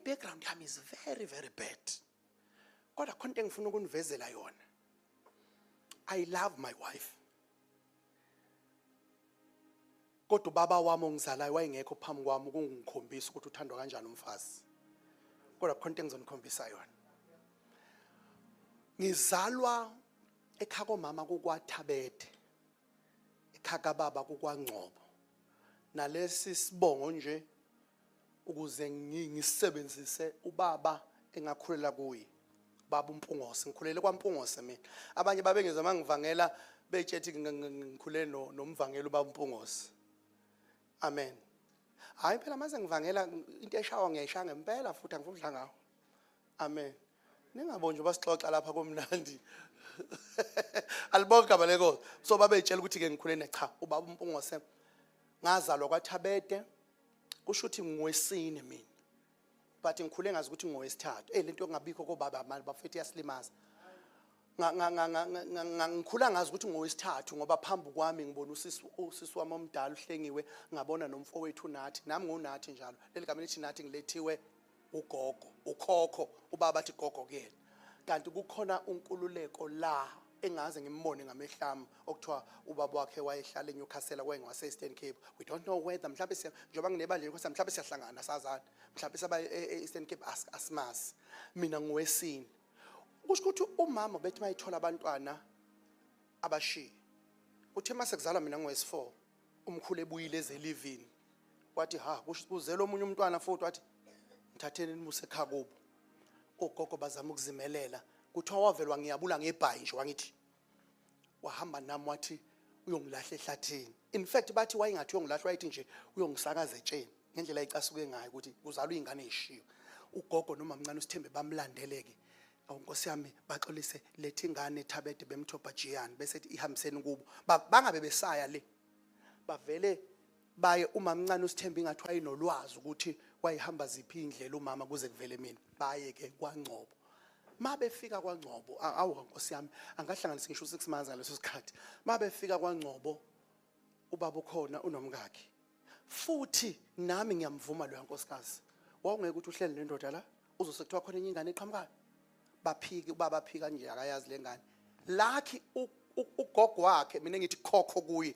I-background yami is very, very bad, kodwa khona into engifuna ukunivezela yona. I love my wife, kodwa ubaba wami ongizalayo wayengekho phambi kwami ukungikhombisa ukuthi uthandwa kanjani umfazi, kodwa khona into engizonikhombisa yona. Ngizalwa ekhaya komama kukwaThabede, ekhaya kababa kukwaNgcobo. Nalesi sibongo nje ukuze ngisebenzise ubaba engakhulela kuye, baba uMpungose. Ngikhulele kwaMpungose mina. Abanye babengezwa mangivangela betshethi ngikhulele nomvangeli ubaba uMpungose. Amen. Hayi phela, mase ngivangela into eshawa ngiyayishaya ngempela, futhi angifuni ukudla ngawo. Amen. Ningaboni nje basixoxa lapha komnandi. Alibonke igama leNkosi. So babeyitshela ukuthi ke ngikhulele, cha, ubaba uMpungose. Ngazalwa kwaThabede, kusho ukuthi ngowesine mina, but ngikhule ngazi ukuthi ngowesithathu. Lento yokungabikho kobaba mali bafethu iyasilimaza. Ngikhula ngazi ukuthi ngowesithathu ngoba phambi kwami ngibona usisi wami omdala uHlengiwe, ngabona nomfowethu uNathi, nami nguNathi njalo. Leli gama elithi Nathi ngilethiwe ugogo, ukhokho, ubaba athi gogo kuyena. Kanti kukhona uNkululeko la engaze ngimbone ngamehlami, okuthiwa ubaba wakhe wayehlala eNewcastle, wayengwase Eastern Cape. We don't know whether mhlawumbe siya, njengoba nginebandla eNewcastle, mhlawumbe siyahlangana sazana, mhlawumbe saba e-Eastern Cape, asimazi. Mina ngowesine. Kusho ukuthi umama bethi mayithola abantwana abashiye, uthe mase kuzalwa mina ngowesi-4, umkhulu ebuyile ezelivini, wathi, "Ha, kusho kuzela omunye umntwana futhi." Wathi, "Ngithatheni nimuse ekhaya kubo." Ogogo bazama ukuzimelela. Kuthiwa wavelwa ngiyabula ngebhayi nje, wangithi wahamba nami, wathi uyongilahla ehlathini. In fact bathi wayengathi uyongilahla, wayethi nje uyongisakaza etsheni, ngendlela ayicasuke ngayo ukuthi kuzalwa iy'ngane ey'shiwe. Ugogo noma mncane uSithembe bamlandeleke. Awu nkosi yami, baxolise, letha ingane eThabede, bemthobha jiyani, bese ethi ihambiseni kubo. Bangabe besaya le, bavele baye. Umamncane uSithembe ingathi wayenolwazi ukuthi wayehamba ziphi iy'ndlela umama kuze kuvele mina. Baye ke kwaNgcobo. Ma befika kwaNgcobo, awu nkosi yami, angahlanganisi ngisho 6 months ngaleso sikhathi. Ma befika kwaNgcobo, ubaba ukhona unomkakhe, futhi nami ngiyamvuma loya nkosikazi. Wawungeke ukuthi uhlele nendoda la uzose kuthiwa khona enye ingane eqhamukayo. Baphike, ubaba aphika nje, akayazi le ngane lakhi. Ugogo wakhe, mina ngithi khokho kuye,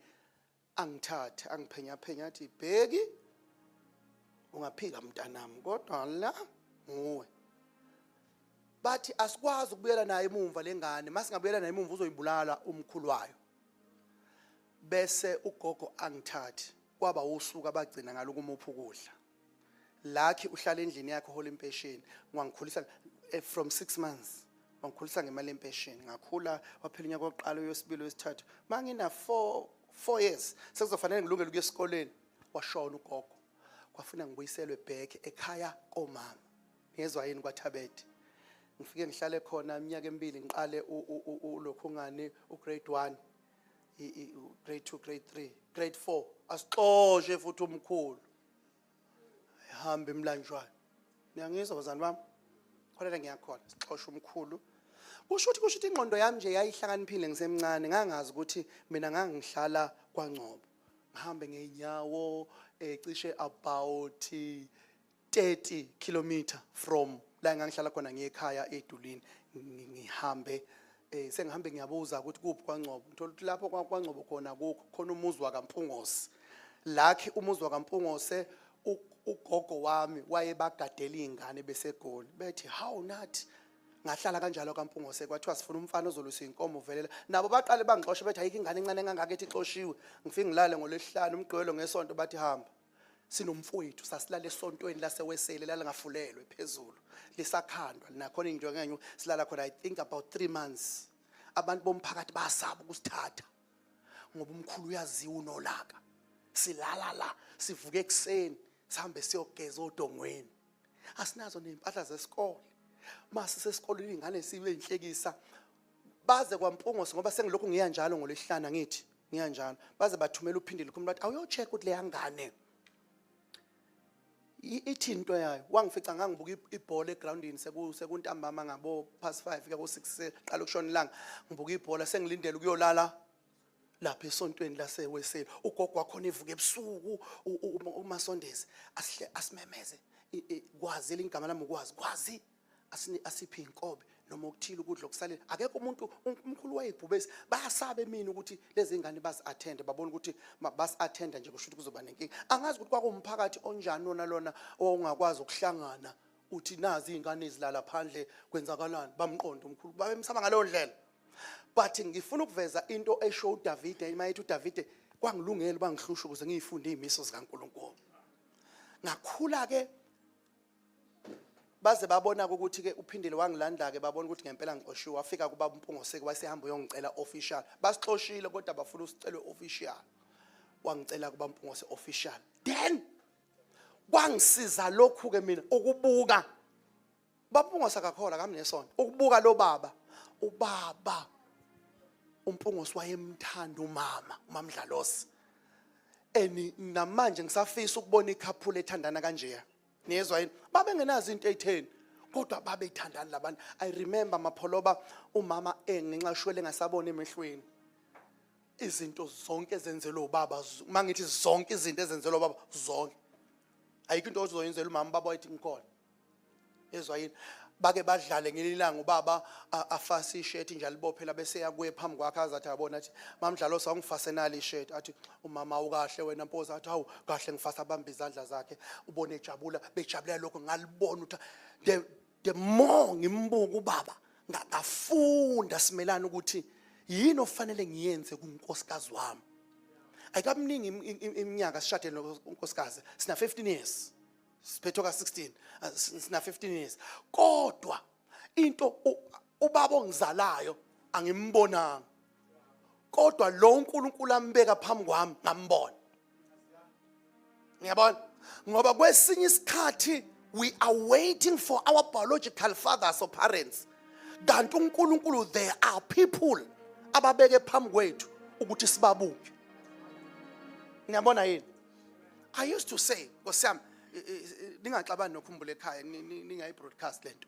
angithathe angiphenya phenya, athi, "Bheki, ungaphika mntanami, kodwa la nguwe." Bathi asikwazi ukubuyela naye emumva lengane, masingabuyela naye emumva uzoyibulala umkhulu wayo. Bese ugogo angithathi. Kwaba usuku abagcina ngalo kumupha ukudla. Lakhi uhlala endlini yakhe, uhola impesheni. Wangikhulisa from 6 months, wangikhulisa ngemali empesheni. Ngakhula, waphela unyaka wokuqala, wesibili, wesithathu. Mangina 4 years, sekuzofanele ngilungele ukuya esikoleni, washona ugogo. Kwafuna ngibuyiselwe back ekhaya komama. Ngezwa yini? KwaThabethe ngifike ngihlale khona iminyaka emibili, ngiqale ulokhu ngani ugrade 1, grade 2, grade 3, grade 4. Asixoshe futhi umkhulu, ehamba emlanjwana. Niyangizwa bazali bami? Khona la ngiyakhona, sixoshe umkhulu. Kusho ukuthi ingqondo yami nje yayihlakaniphile ngisemncane. Ngangazi ukuthi mina ngangihlala kwaNgcobo, ngihambe ngeenyawo cishe about 30 kilometer from la engangihlala khona ngiye ekhaya eDulini. Ngihambe sengihambe ngiyabuza ukuthi kuphi kwaNgcobo. Ngithola ukuthi lapho kwaNgcobo khona kukho khona umuzi wakaMpungose. Lakhi umuzi wakaMpungose, ugogo wami wayebagadela iy'ngane beseGoli. Bethi, "Hawu Nathi." Ngahlala kanjalo kaMpungose. Kwathiwa sifuna umfana ozolusa iy'nkomo uvelela. Nabo baqale bangixoshe, bethi ayikho ingane encane engangaka ethi ixoshiwe. Ngifike ngilale ngoLwesihlanu, uMgqibelo, ngeSonto bathi hamba. Sinomfowethu, sasilala esontweni laseWesele, lalingafulelwe phezulu, lisakhandwa nakhona into ngenye. Silala khona I think about 3 months. Abantu bomphakathi bayasaba ukusithatha ngoba umkhulu uyaziwa, unolaka. Silala la, sivuke ekuseni sihambe siyogeza odongweni. Asinazo ney'mpahla zesikole. Mase sesikoleni iy'ngane sibe inhlekisa. Baze kwaMpungose, ngoba sengilokhu ngiya njalo ngoLwesihlanu, angithi ngiya njalo, baze bathumela uPhindile khona, bathi awuyo-check ukuthi leya ngane ithini into yayo. Wangifica ngangibuka ibhola egroundini, sekuntambama ngabo past 5 kuya ko-6, qala ukushona ilanga. Ngibuka ibhola, sengilindele ukuyolala lapha esontweni laseWeseli. Ugogo wakhona evuka ebusuku, umasondezi asihle asimemeze. Kwazi igama lami ukwazi kwazi asiphe inkobe noma okuthile ukudla okusalile. Akekho umuntu, umkhulu wayebhubesi, bayasaba emini ukuthi lezi ngane bazi-attende, babona ukuthi basi-attenda nje, kusho ukuthi kuzoba nenkinga. Angazi ukuthi kwakuwumphakathi onjani wona lona owawungakwazi ukuhlangana uthi nazi iy'ngane ezilala phandle, kwenzakalani. Bamqonda umkhulu, babemsaba ngaleyo ndlela. But ngifuna ukuveza into esho uDavide mayethi uDavide, "Kwangilungela bangihlusha ukuze ngiyifunde izimiso zikaNkulunkulu." Ngakhula ke, baze babona ukuthi ke uphindile wangilanda ke, babona ukuthi ngempela ngixoshiwe. Wafika kuba uMpungose, wayesehamba uyongicela official. Basixoshile kodwa bafuna usicelwe official. Wangicela kuba Mpungose official. Then kwangisiza lokhu ke mina ukubuka baMpungose, akakholwa kamnesonto, ukubuka lo baba, ubaba uMpungose wayemthanda umama uMamdlalosi. Eni namanje ngisafisa ukubona i-couple ethandana kanjeya, niyezwa yini? Babengenazo into ey'theni kodwa babethandana labantu. I remember, Mapholoba, umama engenxa shwele engasabona emehlweni, izinto zonke ezenzelwe ubaba, uma ngithi zonke izinto ezenzelwe ubaba, zonke, ayikho into ozoyenzela umama, ubaba wayethi ngikhona, yezwa yini? Bake badlale ngelinye ilanga, ubaba afase ishirt nje, alibophela, bese yakuye phambi kwakhe, azathi abona, athi, "Mamdlalo, sawungifase nali ishirt." Athi umama, "Ukahle wena Mpoza?" Athi, "Hawu, kahle ngifasa." Abamba izandla zakhe, ubone ejabula, bejabulela lokho. Ngalibona ukuthi the more ngimbuka ubaba, ngafunda simelana ukuthi yini ofanele ngiyenze kunkosikazi wami. Ayikabuningi iminyaka sishade nonkosikazi, sina 15 years, siphethe ka 16, sina 15 years, kodwa into ubaba ongizalayo angimbonanga, kodwa lo uNkulunkulu ambeka phambi kwami ngambona. Ngiyabona ngoba kwesinye isikhathi we are waiting for our biological fathers or parents, kanti uNkulunkulu, there are people ababeke phambi kwethu ukuthi sibabuke. Ngiyabona yini? I used to say, Nkosi yami, ningaxabani nokhumbula ekhaya, ningayi broadcast lento.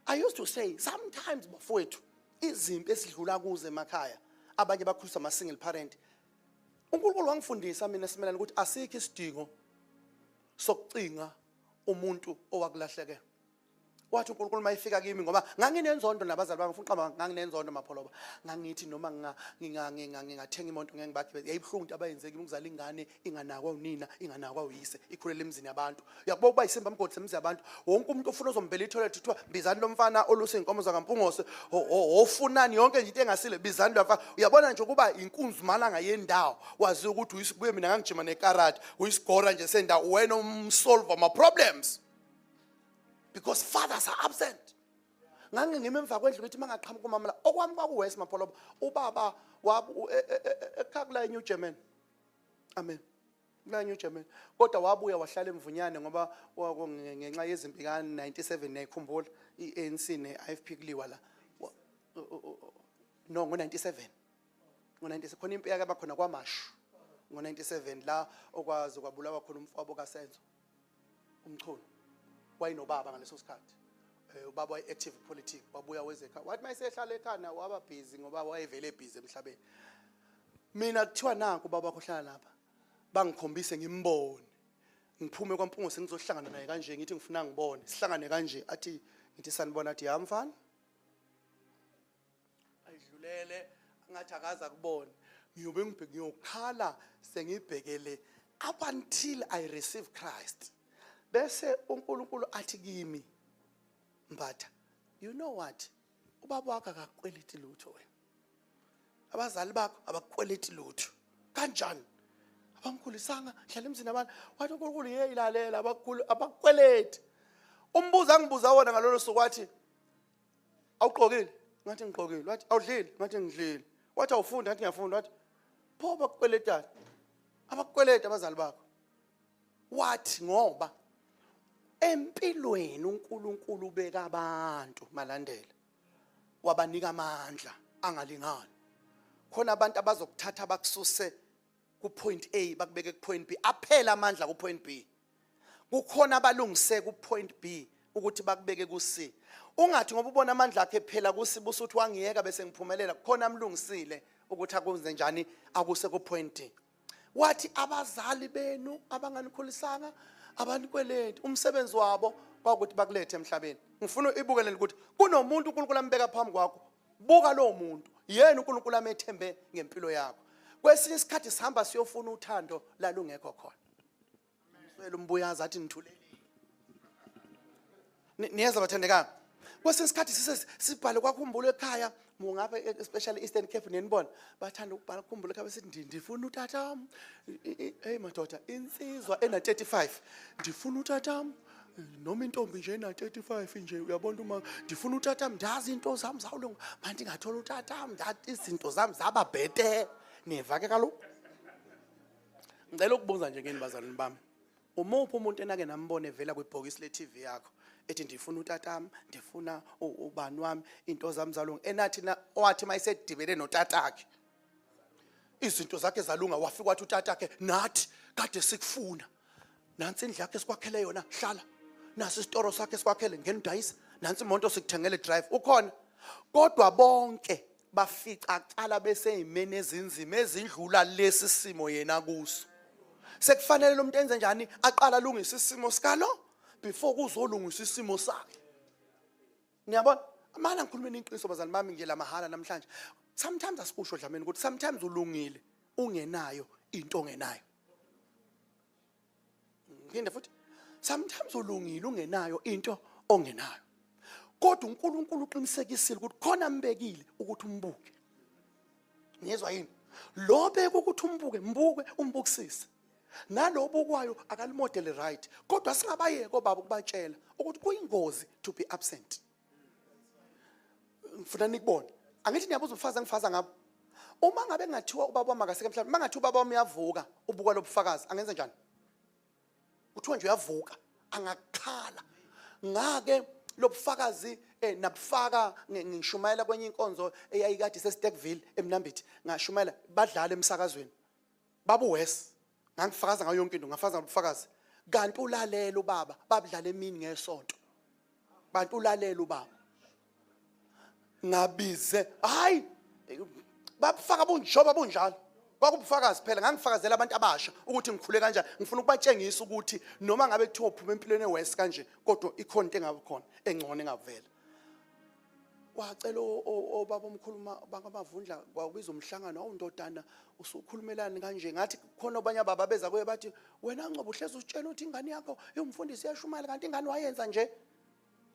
I used to say sometimes, bafowethu, izimpi esidlula kuze emakhaya, abanye bakhuliswa ama single parent. UNkulunkulu wangifundisa mina simelana ukuthi asikho isidingo sokucinga umuntu owakulahlekela. Wathi uNkulunkulu mayifika kimi, ngoba nganginenzondo nabazali bami, ngifuna uqamba, nganginenzondo, Mapholoba. Ngangithi noma ngingathenga imoto ngeke ngibagibeze. Yayibuhlungu into abayenze kimi, ukuzala ingane inganakwa unina, inganakwa uyise, ikhulele emzini yabantu. Uyakuba ukuba isimba mgodi semzi yabantu. Wonke umuntu ofuna uzombela i-toilet kuthiwa bizani lo mfana olusa iy'nkomo zakaMpungose, ofunani yonke nje into engasile, bizani lo mfana. Uyabona nje ukuba inkunzi malanga yendawo, waziwa ukuthi uyisibuye. Mina ngangijima nekarate, uyisigora nje sendawo, wena umsolve ama-problems because fathers are absent. Ngangingima emva kwendlu, ngithi mangaqhamuka umama la. Okwami kwakuwesi, Mapholoba, ubaba ekhaya kula eNew German, amen, kula eNew German, kodwa wabuya wahlala eMvunyane ngoba ngenxa yezimpi ka-97, niyayikhumbula, i-ANC ne-IFP kuliwa la. No, ngo-97, ngo-97 khona impi yake bakhona kwaMashu ngo-97, la okwazi kwabulawa khona umfowabo kaSenzo uMchunu. Wayenobaba ngaleso sikhathi, ubaba waye-active politics. Wabuya weze ekhaya, wathi mayesehlala ekhaya waba busy ngoba wayevele busy emhlabeni. Mina kuthiwa nanku ubaba wakho ohlala lapha, bangikhombise ngimbone, ngiphume kwaMpungo sengizohlangana naye kanje, ngithi ngifuna ngibone, sihlangane kanje, athi, ngithi sanibona, athi, "Ya mfana," ayidlulele ngathi akaze akubone. Ngiyobe ngibheke, ngiyokhala sengibhekele up until I receive Christ, bese uNkulunkulu athi kimi, "Mbatha, you know what? Ubaba wakho akakweleti lutho wena, abazali bakho abakweleti lutho. Kanjani? Abangikhulisanga, hlala emzini abantu." Wathi uNkulunkulu, "Hey, lalela, abakhulu abakweleti." Umbuzo angibuza wona ngalolo suku wathi, "Awugqokile?" Ngathi, "Ngigqokile." Wathi, "Awudlile?" Ngathi, "Ngidlile." Wathi, "Awufundi?" Ngathi, "Ngiyafunda." Wathi, "Pho bakukweletani? Abakukweleti abazali bakho." Wathi ngoba empilweni uNkulunkulu ubeka abantu, malandela, wabanika amandla angalingani. Khona abantu abazokuthatha bakususe ku point A bakubeke ku point B, aphela amandla ku point B. Kukhona abalungise ku point B ukuthi bakubeke ku C. Ungathi ngoba ubona amandla akhe phela ku C busuthi wangiyeka bese ngiphumelela. Khona amlungisile ukuthi akwenze njani, akuse ku point D. Wathi abazali benu abanganikhulisanga, Abanikweleti. Umsebenzi wabo kwakuthi bakulethe emhlabeni. Ngifuna ibukele ukuthi kunomuntu uNkulunkulu ambeka phambi kwakho. Buka lo muntu, yena uNkulunkulu amethembe ngempilo yakho. Kwesinye isikhathi sihamba siyofuna uthando lalungekho khona. Mswele umbuyazi athi nithulelile. Niyeza bathandekayo. Kwesinye isikhathi sise sibhale kwakhumbula ekhaya, mungabe especially Eastern Cape, nenibona bathanda ukubhala khumbula ekhaya besithi ndifuna utatam. Hey madoda, insizwa ena 35 ndifuna utatam, noma intombi nje ena 35 nje, uyabona, uma ndifuna utatam, ndazi into zami zawulunga manje, ngathola utatam, ndathi izinto zami zaba better. Niva ke kaloku. Ngicela ukubuza nje ngeni bazalwane bami, umuphi umuntu enake nambona evela kwibhokisi le-TV yakho ethi ndifuna utatam, ndifuna ubani wami, into zami zalunga, enathi na owathi mayisedibene notatakhe izinto zakhe zalunga, wafika wathi utatakhe, nathi kade sikufuna, nansi indlu yakhe sikwakhele yona, hlala, nasi isitoro sakhe sikwakhele, ngena udayisa, nansi imoto sikuthengele, drive? Ukhona? Kodwa bonke baficakala beseyimeni ezinzima ezindlula lesi simo yena kuso. Sekufanele lo muntu enze njani? Aqala alungise isimo sikalo before kuzolungisa isimo sakhe. Niyabona, amana ngikhulumeni iqiniso bazali bami nje la mahala namhlanje. Sometimes asikusho Dlamini ukuthi sometimes ulungile ungenayo into ongenayo. Ngiphinde futhi, sometimes ulungile ungenayo into ongenayo, kodwa uNkulunkulu uqinisekisile ukuthi khona ambekile ukuthi umbuke. Niyezwa yini? Lo beka ukuthi umbuke, mbuke, umbukisise. Nalo bukwayo akalimodele, right? Kodwa singabayeki obaba ukubatshela ukuthi kuyingozi to be absent. Ngifuna nikubone. Angithi niyabuza umfazi engifaza ngabo, uma ngabe ngathiwa ubaba wami akaseke mhlawumbe, uma ngathiwa ubaba wami uyavuka, ubuka lobufakazi, angenza njani? Kuthiwa nje uyavuka, angakhala. Ngake lobufakazi nabufaka, ngishumayela kwenye inkonzo eyayikade iseStekville eMnambithi, ngashumayela, badlala emsakazweni babu wes, ngangifakaza ngayo yonke into, ngafakaza ngobufakazi, kanti ulalela ubaba, babudlala emini ngesonto, bantu ulalela ubaba. Ngabize, hayi, babufaka bunjoba bunjalo, kwakubufakazi phela. Ngangifakazela abantu abasha ukuthi ngikhule kanjani, ngifuna ukubatshengisa ukuthi noma ngabe kuthiwa uphuma empilweni ewest kanje, kodwa ikhona into engabe khona engcono engavela. Wacela obaba omkhulu bakaMavundla, kwakubiza umhlangano, awundodana usukhulumelani kanje? Ngathi khona abanye ababa beza kuye bathi, wena Ngcobo, uhlezi usitshela ukuthi ingane yakho iwumfundisi, iyashumayela, kanti ingane wayenza nje.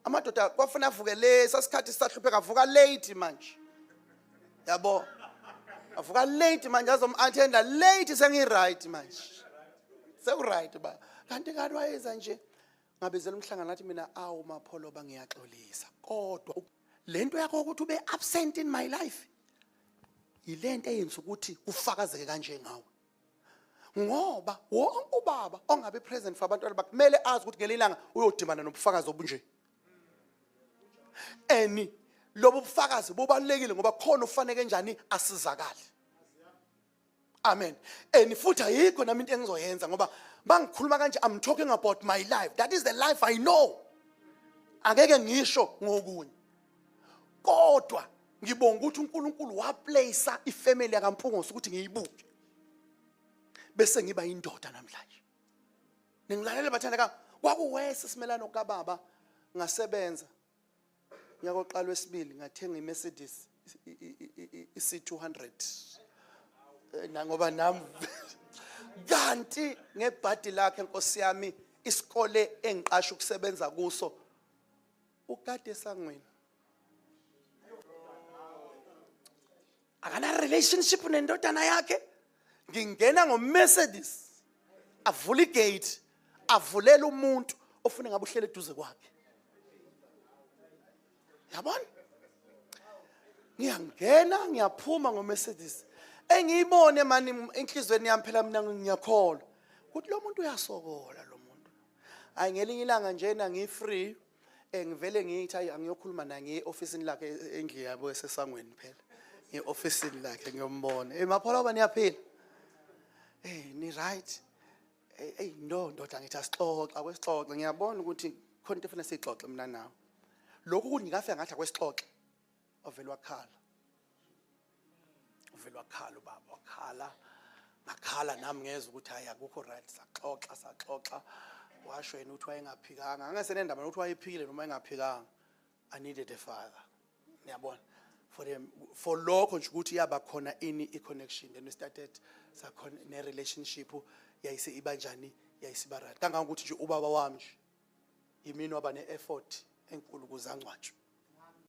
Amadoda kwafuna avuke lesa sikhathi sisahlupheka, avuka late manje, yabo, avuka late manje, azom-attenda late, sengi-right manje, seku-right ba, kanti ingane wayenza nje. Ngabizela umhlangano, ngathi mina, awu Mapholo, bangiyaxolisa, kodwa lento yakho ukuthi ube absent in my life yilento eyenza ukuthi kufakazeke kanje ngawe, ngoba wonke ubaba ongabe present for abantwana bakhe kumele azi ukuthi ngelinye ilanga uyodibana nobufakazi obunje. Eni lobu bufakazi bubalulekile ngoba khona ufaneke njani asizakale. Amen. And futhi ayikho nami into engizoyenza, ngoba bangikhuluma kanje, I'm talking about my life, that is the life I know. Angeke ngisho ngokunye, kodwa ngibonga ukuthi uNkulunkulu waplace ifamily yakaMpungose ukuthi ngiyibuke bese ngiba indoda namhlanje. Ningilalele bathandeka, kwakuwese simelano kababa. Ngasebenza unyaka oqala, wesibili ngathenga iMercedes i-C200. Nangoba nami kanti ngebhadi lakhe, Nkosi yami, isikole engiqasha ukusebenza kuso ukade esangweni, akana relationship nendodana yakhe. Ngingena ngoMercedes, avula igate, avulela umuntu ofuna ngabe uhlele eduze kwakhe, yabona. Ngiyangena, ngiyaphuma ngoMercedes engiyibone mani enhlizweni yami. Phela mina ngiyakholwa ukuthi lo muntu uyasokola lo muntu. Hayi, ngelinye ilanga njena ngi-free, ngivele ngithi hayi, angiyokhuluma naye, ngiye e-ofisini lakhe, endlini yabo esesangweni phela, ngiye e-ofisini lakhe ngiyombona. Hey Mapholo, ba niyaphila? Ni right? Hey no ndoda, ngithi asixoxa, akwesixoxe, ngiyabona ukuthi khona into efuna siyixoxe mina nawe. Lokhu ukuthi ngingafika ngathi akwesixoxe, wavele wakhala, uvele wakhala ubaba, wakhala, ngakhala nami, ngezwe ukuthi hayi, akukho right. Saxoxa, saxoxa. Washo yena ukuthi wayengaphikanga, angasenendaba nokuthi wayephikile noma engaphikanga. I needed a father, ngiyabona, for them, for lokho nje ukuthi yaba khona ini i-connection. Then we started sakhona ne-relationship, yayise ibanjani, yayisiba right, kangangokuthi nje ubaba wami nje yimini waba ne-effort enkulu ukuze angcwatshwe.